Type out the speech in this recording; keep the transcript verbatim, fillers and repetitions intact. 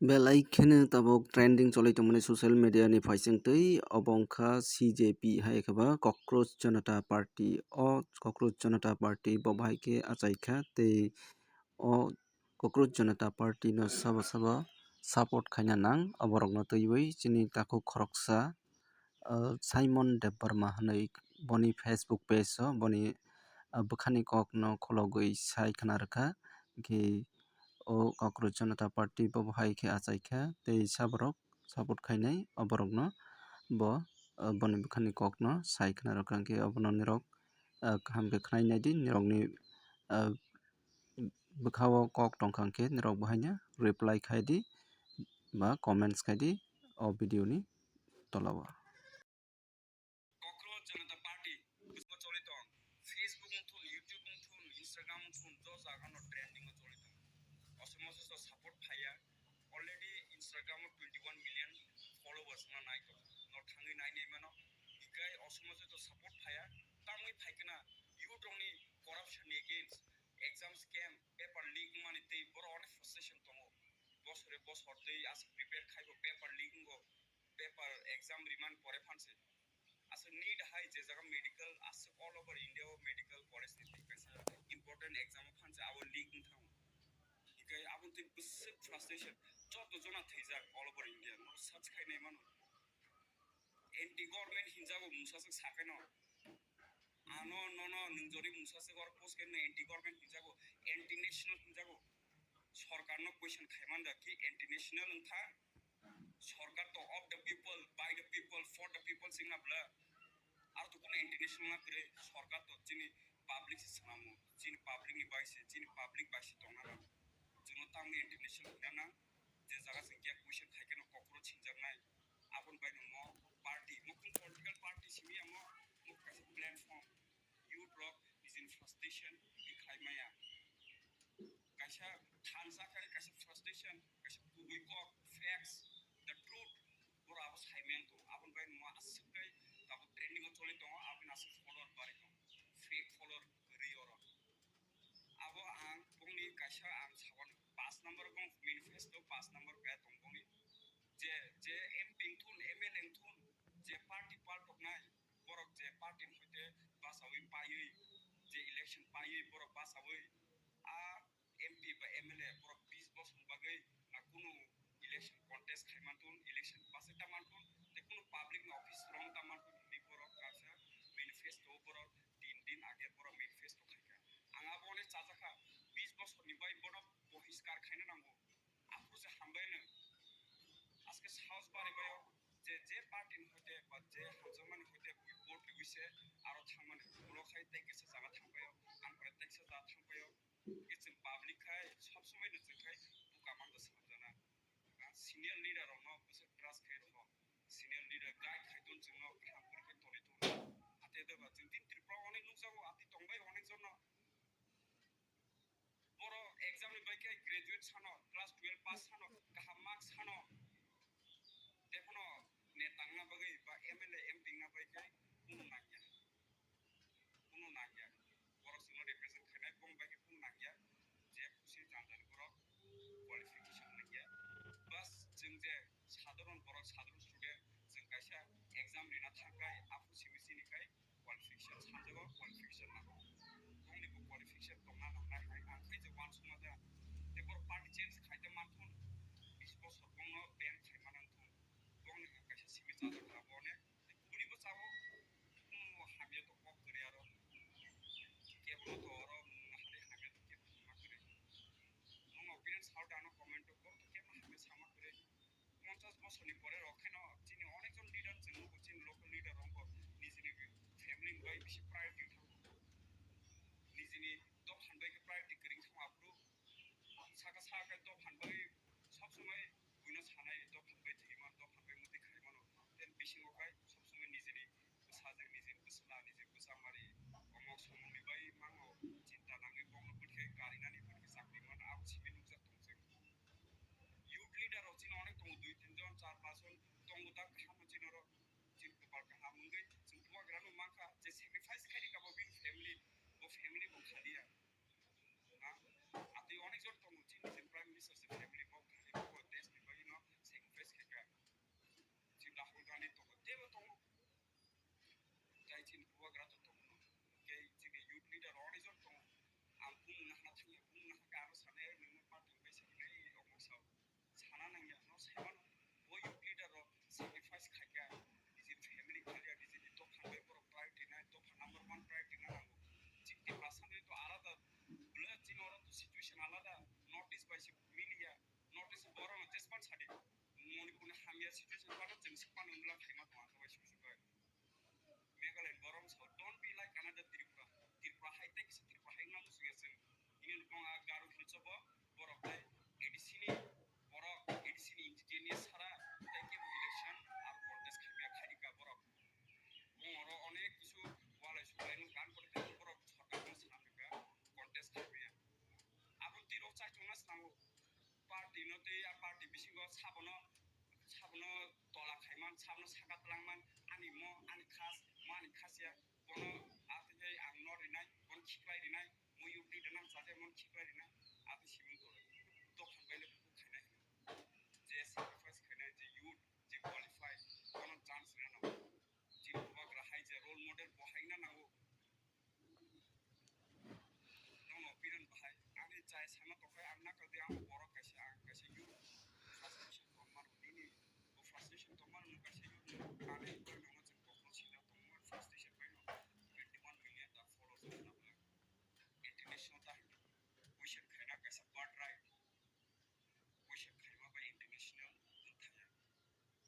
Belai kheno tabuk trending choli tongmani social media ni phaising twi, obo wngkha C J P hai khe ba Cockroach Janata Party. O Cockroach Janata Party bo bahai khe achai kha tei o Cockroach Janata Party no sabo sabo support khaina nang, oborokno twiwi chini takhuk khoroksa, ah, Simon Debbarma hwnwi boni Facebook page o boni, ah, bwkhani kokno khologwi sai khna rwkha. Hwnkhe o Cockroach Janata Party bo bahai khe achai kha tei saborok support khainai oborokno bo, ah, boni bwkhani kokno sai khna rwkha. Hwnkhe obono nirok, ah, kaham khe khwnai naidi, nirokni, ah, bwkhao kok tongkha hwnkhe nirok bo haino reply khaidi ba comments khaidi o video ni tolao. Cockroach Janata Party bwskango choli tong. Facebook wng thun, YouTube wng thun, Instagram wng thun, jo jaga no trending o choli tong. Osomo se to support phaiya. Already Instagram o twenty one million followers no nai tong. No thangwi nai nai mano. Hikai osomo se to support phaiya. Tamwi phaikena youth rokni corruption ni against, exam scam, paper leak wngmani tei borok onek frustration tongo. Bosore bosor tei aswk prepare khaibo paper leak wngo, paper exam rimani pore phanse. Aswk NEET hai je jaga medical, aswk all over India o medical college ni tei kaisa important exam o phanse abo leak wng thango. Hikai aboni tei bwswk frustration, joto jona thwijak all over India, no search khai nai mano. Anti government hinjago mungsa swk sakai no. Ano nono nung jori mungsa swk or post khe anti government hinjago, anti national hinjago. Sorkar no question khaiman da ki anti national wngkha? Sorkar to of the people, by the people, for the people singna bla. Aro to kuno anti national na kwrwi, sorkar to chini public se swnamo, chini public ni bai se, chini public bai se tongna nang. Chwngno tamni anti national hwnna nang, je jaga chwng khe question khai kheno kokro chinjaknai. Aboni bai no mo party, mo kung political party simi amo, mo kaisa platform, youth rok nijini frustration twi khai maya. Kaisa thansa khai kaisa frustration, kaisa kubui kok, facts, the truth, boro abo sai maya tong. Aboni bai no mo aswk kai tabuk trending o choli tongo, aboni aswk follower bari tong, fake follower kwrwi oro. Abo ang bongni kaisa ang sawan pass number bong manifesto pass number kaya tong bongni. Je, je M P wngthun, M L A wngthun, je party paltoknai, borok je party ni hoite basawi paiwi, je election paiwi borok basawi, a M P ba M L A borok bis bosor ni bagwi na kunu election contest khai mantun, election pass ta mantun, tei kunu public ni office rong ta mantun, hwnwi borok kaisa manifesto borok tin din age borok manifesto khaikha. Ang abo hwnwi chajakha, bis bosor ni bai bono bohiskar khaina nango. Aphuru se hambai no. Aske sahos bari bayo je, je party ni hoite ba je hamjakmani hoite bui vote riwi se aro thangmani ulo khai tei kisa jaga thangbaio, ang pore tei kisa jaga thangbaio. Hwnkhe chwng public khai sob somoi no chwng khai buka mangto samjana. Senior leader rokno bwswk trust khai rokho. Senior leader guide khai ton chwngno kaham kwrwi khe toni ton. Ate deba chwng tin Tripura onek nukjago, ati tongbai onek jono. Boro exam ni bai khe graduate sano, class twelve pass sano, kaham marks sano. Tei phano netangna bagwi ba M L A, M P wngna bai khe kunu nangya. Kunu nangya. Borok chwngno represent khainai bong bai khe kunu nangya. Je khusi jang jani borok qualification nangya. Bas chwng je sadharon borok, sadharon student, chwng kaisa exam rina thangkai, aphuru simi chini khai qualification sanjago, qualification nango. Bongni bo qualification tongna nangnai hai ang khai je uansukma ja. Tei borok party change khaite manthun, bis bosor bongno ban khaima nangthun. Bongni kaisa simi chajak labo onek. Kubuni bo chao, kuno hamya to kok kwrwi aro. Kebo to oro mungna hari hamya to kebo ma kwrwi. Nung opinion sao da ano comment to, boro to kebo hamya sama kwrwi. Ponchas bosor ni pore rok kheno chini onek jon leader chwng nugo, chini local leader rok bo nijini family ni bai bisi priority thango. Nijini dophan bai khe priority kwrwi thango aphuru. Saka saka dophan bai sob somoi buino sanai, dophan bai thwima, dophan bai mwtwi khai mano. Then bisingo khai sob somoi nijini bwsajwk, nijini bwsla, nijini bwsa mari, omok somoni bai mango chinta nangwi bokno bwthai karinani bwthai chakri mano, abo simi nukjak tong chwng. Youth leader rok chini onek tongo, dui tin jon, char pas jon tongo, da kaham chini oro chini kopal kaham wngwi chwng bubagrano mankha, je sacrifice khairikha bo bini family, bo family bo khaliya. Ha? Atwi onek jon tongo chini je Prime Minister se family bo khali bo desh ni Sadi, Manipurni hamya situation pano chwng swkmano nula khaima tongkha bai susu bai. Meghalaya borom sao, "Don't be like another Tripura." Tripura hai tei kisa Tripura hai nang musu ya chwng. Ini nukong a Garo Hills o bo borok tei A D C ni borok, A D C ni indigenous sara tei kebo election aro contest khaimya khairika borok. Bongoro onek kisu walai suklaino gan pore tei borok sorkar no swnam rika contest khaimya. Abo tiro chaichongna swnango. Party no tei a party bisingo sabono, sabono tola khaiman, sabono saka twlangman, ani mo, ani khas, mo ani khasiya, bono atwkhe ang no rinai, bono khiklai rinai, mo youth leader nang chajakmani khiklai rinai, atwi simung tole. Dophang baile bukhuk khainai hino. Je sacrifice khainai, je youth, je qualify, bono chance rina nango. Je bubagra hai je role model bo haina nango. Nono Biren bahai, ani chai sana tokhai ang naka de ang borok kaisa, ang kaisa youth frustration tongmar nini, bo frustration tongmar no kaisa youth no kani borok no